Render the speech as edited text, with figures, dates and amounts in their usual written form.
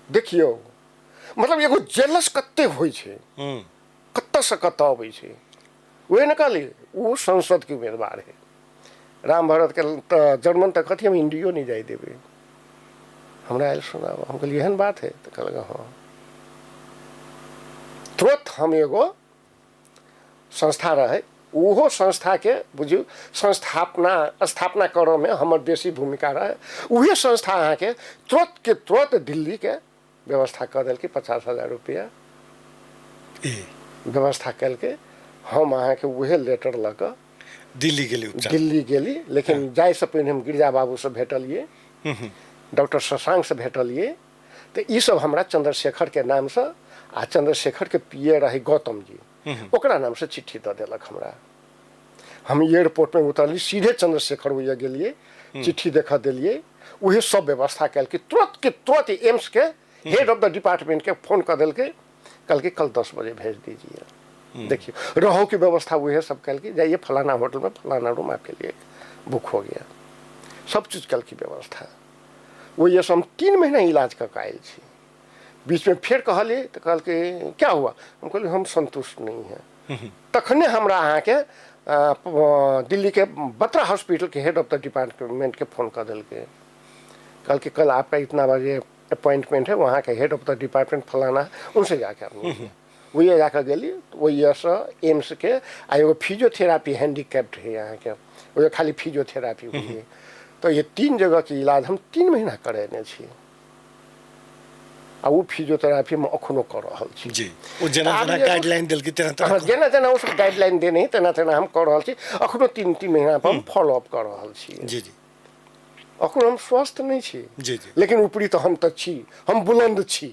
देखियौ, मतलब एगो जेलस कते होइ छै, कतऽसँ कतऽ अबै छै। वएह ने कहली, ओ संसदके उम्मीदवार है राम भरतके, तऽ जर्मन तऽ कथी हम इंडियो नहि जाय देबै। हमरा आयल सुनाब, हम कहलियै एहन बात है? तऽ कहलक हँ। तुरंत हम एगो संस्था रहै, ओहो संस्थाके बुझियौ संस्थापना स्थापना करऽमे हमर बेसी भूमिका रहै। उहे संस्था अहाँके तुरंत के तुरंत दिल्लीके व्यवस्था कऽ देलकै, 50,000 रुपैआ व्यवस्था केलकै। हम अहाँके उहे लेटर लऽ कऽ दिल्ली गेली उपचार। दिल्ली गेली, लेकिन जाइसँ पहिने हम गिरिजा बाबूसँ भेटलियै, डॉक्टर शशांकसँ भेटलियै। तऽ ई सब हमरा चंद्रशेखरके नामसँ आ चंद्रशेखरके पी ए रहै गौतम जी, ओकरा नामसँ चिट्ठी दऽ देलक हमरा। हम एयरपोर्टमे उतरली, सीधे चंद्रशेखर ओइए गेलियै, चिट्ठी देखऽ देलियै, उहे सब व्यवस्था केलकै। तुरंत के तुरंत एम्स के हेड ऑफ the department के फोन कऽ देलकै, कहलकै कल 10 बजे भेज दीजिए। देखियौ, रहो के व्यवस्था उहे सब केलकै, जाइए फलाना होटल में फलाना रूम आपके लिए बुक हो गया, सब चीज केलकै व्यवस्था। ओहिसँ हम 3 महीना इलाज कऽ कऽ आयल छी। बीचमे फेर कहलियै तऽ कहलकै क्या हुआ? हम कहलियै हम संतुष्ट नहीं हैं। तखने हमरा अहाँके दिल्लीके बत्रा हॉस्पिटलके हेड ऑफ the डिपार्टमेंटके फोन कऽ देलकै, कहलकै कल आपका इतना बजे अपॉइंटमेंट है, वहाँ के हेड ऑफ the department फलाना है, उनसे जाके आप मिलिए। वही जाकऽ गेली, ओहिसँ एम्सके आ एगो फिजियोथेरापी हैंडीकैप्ड है अहाँके, ओहि खाली फिजियोथेरापी हुई। तऽ ये 3 जगहके इलाज हम 3 महीना करेने छी आ ओ फिजियोथेरापी हम अखनो कऽ रहल छी। जी, ओ जेना जेना गाइडलाइन देलकै तेना तेना। जेना जेना ओ सब गाइडलाइन देने तेना तेना हम कऽ रहल छी। अखनो 3-3 महीना पर हम फॉलोअप कऽ रहल छी। जी जी। अखनो हम स्वस्थ नहि छी। जी जी। लेकिन ऊपरी तऽ हम तऽ छी, हम बुलंद छी।